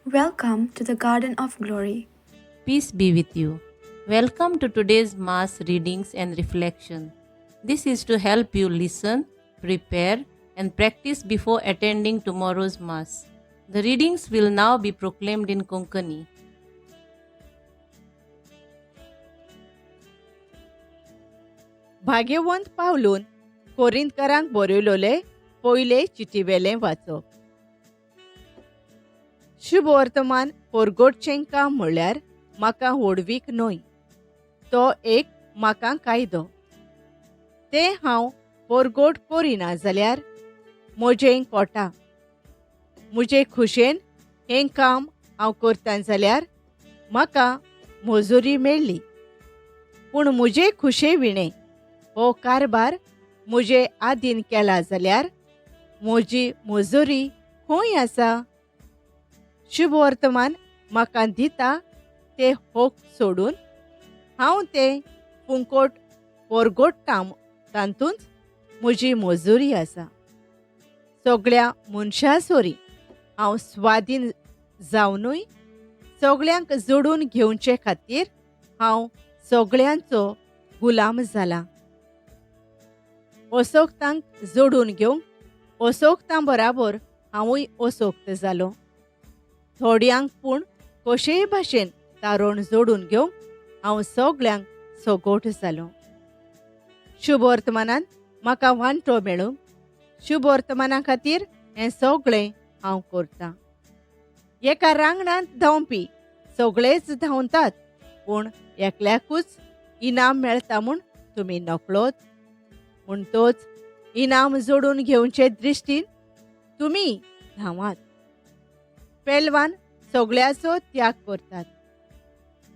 Welcome to the Garden of Glory. Peace be with you. Welcome to today's Mass readings and reflection. This is to help you listen, prepare, and practice before attending tomorrow's Mass. The readings will now be proclaimed in Konkani. भाग्यवंत पावलून कोरिंतकारांक बरयलोले पयले चिटीवेलें वाचप. शुभवर्तमान परगटचें काम म्हळ्यार म्हाका व्हडवीक न्हय, तो एक म्हाका कायदो. तें हांव परगट करिना जाल्यार म्हजें कोटा. म्हजे खुशेन हें काम हांव करता जाल्यार म्हाका मजुरी मेळ्ळी, पूण म्हजे खुशे विणें हो कारभार म्हजे आदीन केला जाल्यार म्हजी मजुरी खंय आसा? शुभवर्तमान म्हाका दिता ते होक सोडून हांव तें फुंकोट परगोट्टां, तातूंत म्हजी मजुरी आसा. सगळ्या मनशां सोरी हांव स्वाधीन जावनूय सगळ्यांक जोडून घेवचे खातीर हांव सगळ्यांचो गुलाम जाला. असोक्तांक जोडून घेवंक असोक्तां बराबर हांवूय असोक्त जालो. थोड्यांक पूण कशेय भाशेन तारण जोडून घेवंक हांव सगळ्यांक सगोट जालो. शुभवर्तमानान म्हाका वांटो मेळूंक शुभवर्तमाना खातीर हें सगळें हांव करतां. एका रांगणांत धांवपी सगळेच धांवतात, पूण एकल्याकूच इनाम मेळटा म्हूण तुमी नकळत. म्हणटोच इनाम जोडून घेवचे दृश्टीन तुमी धांवात. पेलवान सगळ्याचो त्याग करतात,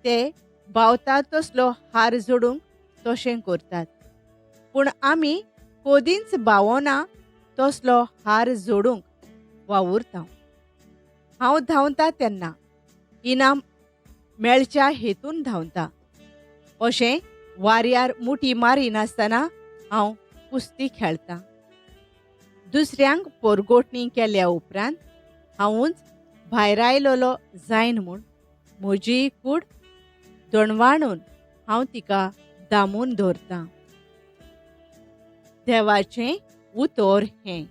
ते बावता तसलो हार जोडूंक तशें करतात, पूण आमी कदींच बावना तसलो हार जोडूंक वावुरता. हांव धांवता तेन्ना इनाम मेळच्या हेतून धांवता. अशें वाऱ्यार मुठी मारिनासतना हांव कुस्ती खेळटा. दुसऱ्यांक पोरगोटणी केल्या उपरांत हांवूच भायर आयलोलो जायन म्हूण म्हजी कूड दणवाणून हांव तिका दामून दवरतां. देवाचें उतर हें.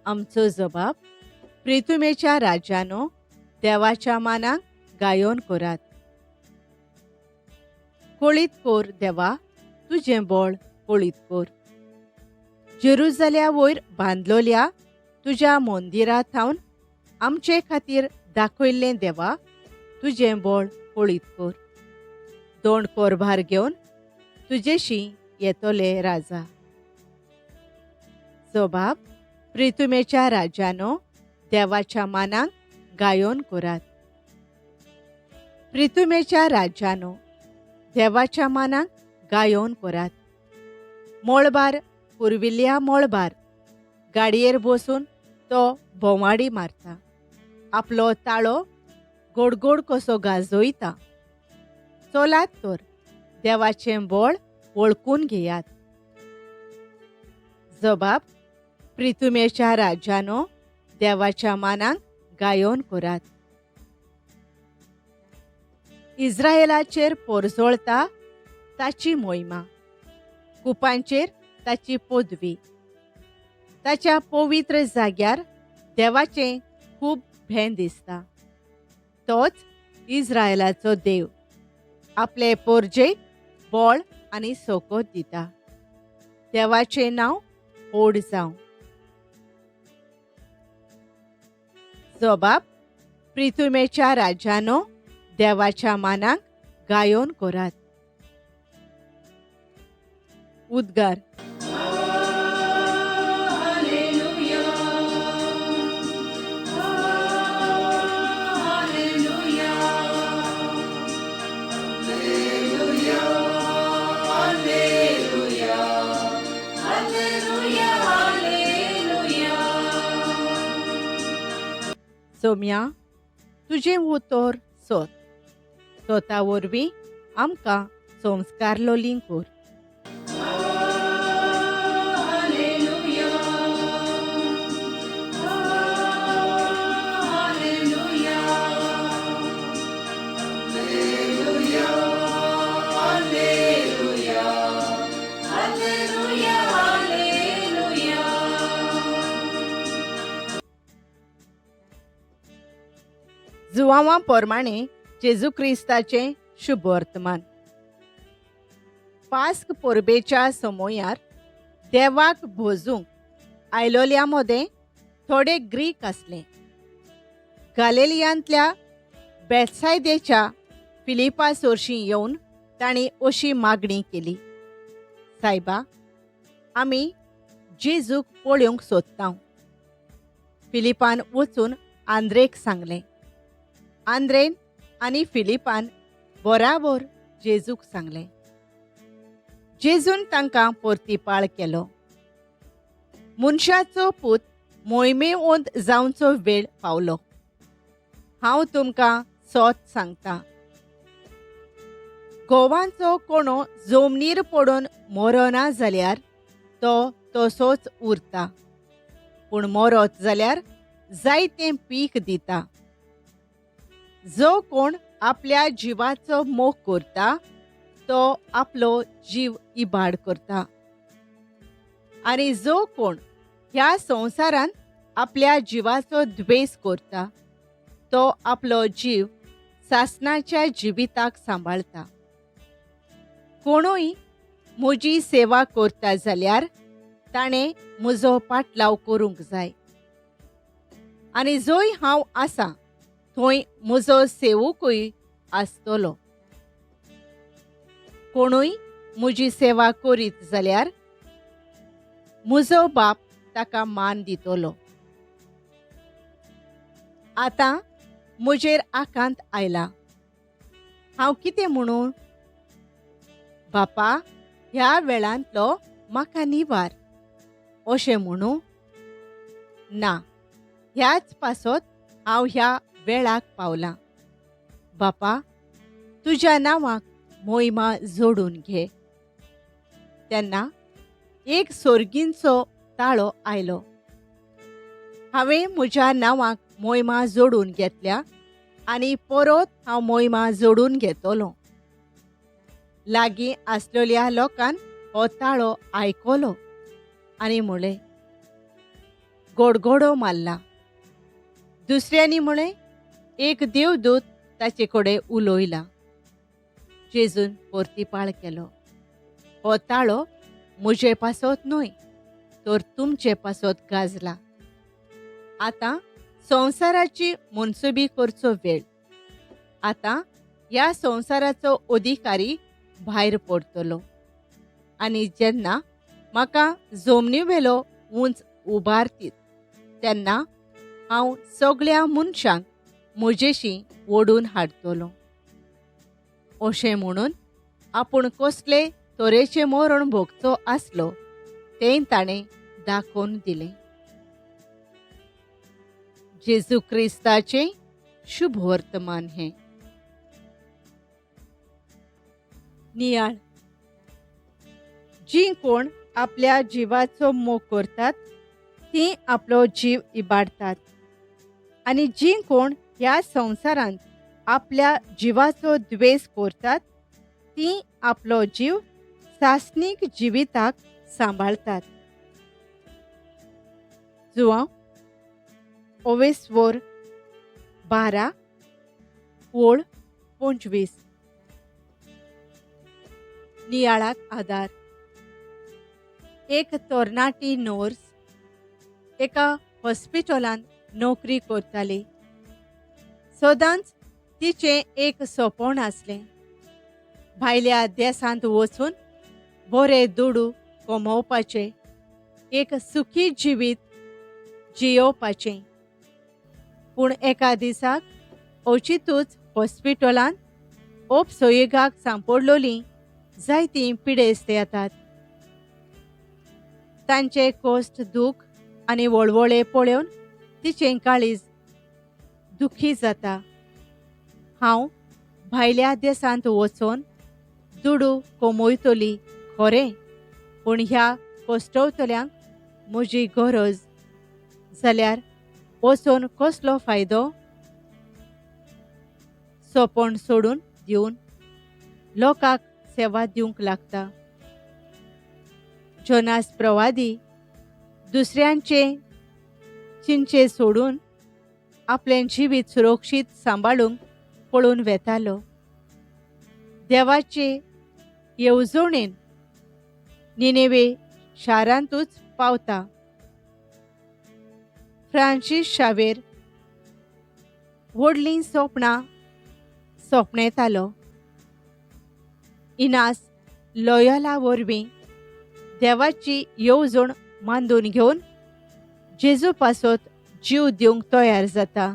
आमचो जबाब प्रितुमेच्या राजानो देवाच्या मानाक गायोन करात. कोळीत कोर देवा, तुजें बळ कोळीत कोर. जेरुजल्या वयर बांदलोल्या तुज्या मंदिरा थावन आमचे खातीर दाखयल्लें देवा, तुजें बळ कोळीत कोर. दोन कोरभार घेवन तुजेशी येतले राजा. जबाब प्रितुमेच्या राजानो देवाच्या मानाक गायोन करात. प्रितुमेच्या राजानो देवाच्या मानाक गायोन करात. मळबार पुर्विल्ल्या मळबार गाडयेर बसून तो भोंवाडी मारता, आपलो ताळो गोडगोड कसो गाजयता. चलात तर देवाचें बळ वळखून घेयात. जबाब प्रितुमेच्या राजानो देवाच्या मानाक गायोन करात. इस्रायलाचेर पोरजोळता ताची मोहिमा, कुपांचेर ताची पदवी. ताच्या पवित्र जाग्यार देवाचें खूब भें दिसता. तोच इस्रायलाचो देव आपले पोरजेक बळ आनी सोकोत दिता. देवाचें नांव व्हड जावं. जबाब प्रितुमेच्या राजानो देवाच्या मानाक गायोन करात. उद्गार. सोम्या, तुजें उतर सोत, सोता वरवीं आमकां संस्कार लोलीं कर. जुवांवा पोरमाणें जेजू क्रिस्ताचें शुभवर्तमान. पास्क परबेच्या समयार देवाक भोजूंक आयलोल्या मदें थोडे ग्रीक आसले. गालेलियांतल्या बेतसायदेच्या फिलिपा सोरशीं येवन तांणी अशी मागणी केली, सायबा, आमी जेजूक पळोवंक सोदता. फिलिपान वचून आंद्रेक सांगलें. आंद्रेन आनी फिलिपान बराबर जेजूक सांगलें. जेजून तांकां परतीपाळ केलो, मनशाचो पूत मोहिमेवंत जावचो वेळ पावलो. हांव तुमकां सोत सांगता, गोवांचो कोणो जमनीर पडून मरना जाल्यार तो तसोच उरता, पूण मरत जाल्यार जायतें पीक दिता. जो कोण आपल्या जिवाचो मोग करता तो आपलो जीव इबाड करता, आनी जो कोण ह्या संवसारांत आपल्या जिवाचो द्वेस करता तो आपलो जीव सासणाच्या जिविताक सांबाळता. कोणूय म्हजी सेवा करता जाल्यार ताणें म्हजो पाटलाव करूंक जाय, आनी जंय हांव आसा थंय म्हजो सेवकूय आसतलो. कोणूय म्हजी सेवा करीत जाल्यार म्हजो बाप ताका मान दितलो. आतां म्हजेर आकांत आयला, हांव कितें म्हणून? बापा, ह्या वेळांतलो म्हाका निवार, अशें म्हणूं? ना, ह्याच पासत हांव ह्या वेळाक पावलां. बापा, तुज्या नांवाक मोहिमा जोडून घे. तेन्ना एक सोर्गींचो ताळो आयलो, हांवें म्हज्या नांवाक मोहिमा जोडून घेतल्या आनी परत हांव मोहिमा जोडून घेतलो. लागीं आसलेल्या लोकान हो ताळो आयकलो आनी म्हळें, गोडगोडो मारला. दुसऱ्यांनी म्हळें, एक देवदूत ताचे कडेन उलयला. जेजून परतीपाळ केलो, हो ताळो म्हजे पासत न्हय तर तुमचे पासत गाजला. आतां संवसाराची मनसुबी करचो वेळ, आतां ह्या संवसाराचो अधिकारी भायर पडटलो, आनी जेन्ना म्हाका जमनीवेलो उंच उबारतीत तेन्ना हांव सगळ्या मनशांक म्हजेशी ओडून हाडटलो. अशें म्हणून आपूण कसले तरेचें मरण भोगचो आसलो तें ताणें दाखोवन दिलें. जेजू क्रिस्ताचें शुभवर्तमान हें. नियाळ. जीं कोण आपल्या जिवाचो मोग करतात तीं आपलो जीव इबाडतात, आनी जीं कोण ह्या संवसारांत आपल्या जिवाचो द्वेस करतात तीं आपलो जीव सासणीक जिविताक सांबाळतात. जुवांव ओवेस्वोर 12 ओळ 25. नियाळाक आदार. एक तरणाटी नर्स एका हॉस्पिटलांत नोकरी करताली. सदांच तिचें एक सपन आसलें, भायल्या देशांत वचून बरे दुडू कमोवपाचे, एक सुखी जिवीत जियोवपाचें. पूण एका दिसाक अवचितूच हॉस्पिटलांत उपसंयोगाक सांपडलोलीं जायतीं पिडेस्त येतात. तांचे कश्ट, दूख आनी वळवळे पळोवन तिचें काळीज दुखी जाता. हांव भायल्या देशांत वचून दुडू कमयतली खरें, पूण ह्या कश्टवतल्यांक म्हजी गरज जाल्यार वचून कसलो फायदो? सपन सोडून दिवन लोकांक सेवा दिवंक लागता. जोनास प्रवादी दुसऱ्यांचे चिंचे सोडून आपलें जिवीत सुरक्षीत सांबाळूंक पळून वेतालो. देवाचे येवजणेन निनेवे शारांतूच पावता. फ्रांसीस शावेर व्हडलीं सोपणां सोंपणेतालो. इनास लोयोला वरवीं देवाची येवजण मांदून घेवन जेजू पासत जीव दिवंक तयार जाता.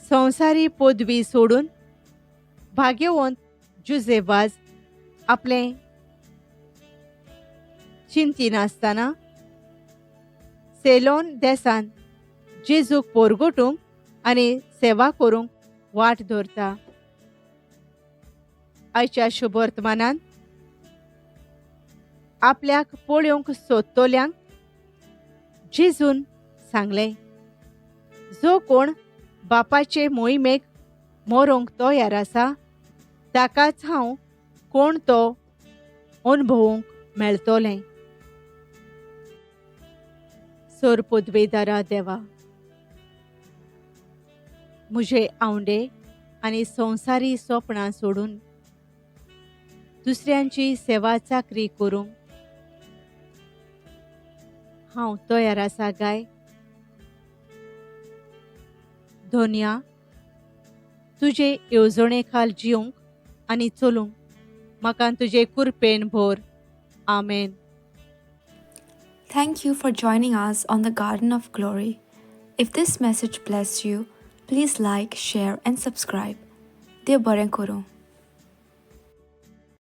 संवसारी पदवी सोडून भाग्यवंत जुझे वाज आपलें चिंतिनासतना सेलोन देसान जेजूक पोरगोटूंक आनी सेवा करूंक वाट धरता. आयच्या शुभवर्तमानान आपल्याक पळोवंक सोदतल्यांक जेजून सांगलें, जो कोण बापाचे मोहिमेक मरोंक तयार आसा ताकाच हांव कोण तो अनुभवूंक मेळटलें. सोर पदवेदारा देवा, म्हजे आवंडे आनी संवसारी सोपणां सोडून दुसऱ्यांची सेवा चाकरी करूंक हांव तयार आसा गाय. धोनिया, तुजे येवजणे खाल जिवंक आनी चलूंक म्हाका तुजे कुरपेन भर. आमेन. Thank you for joining us on the Garden of Glory. If this message blessed you, please like, share, and subscribe. देव बरें करूं.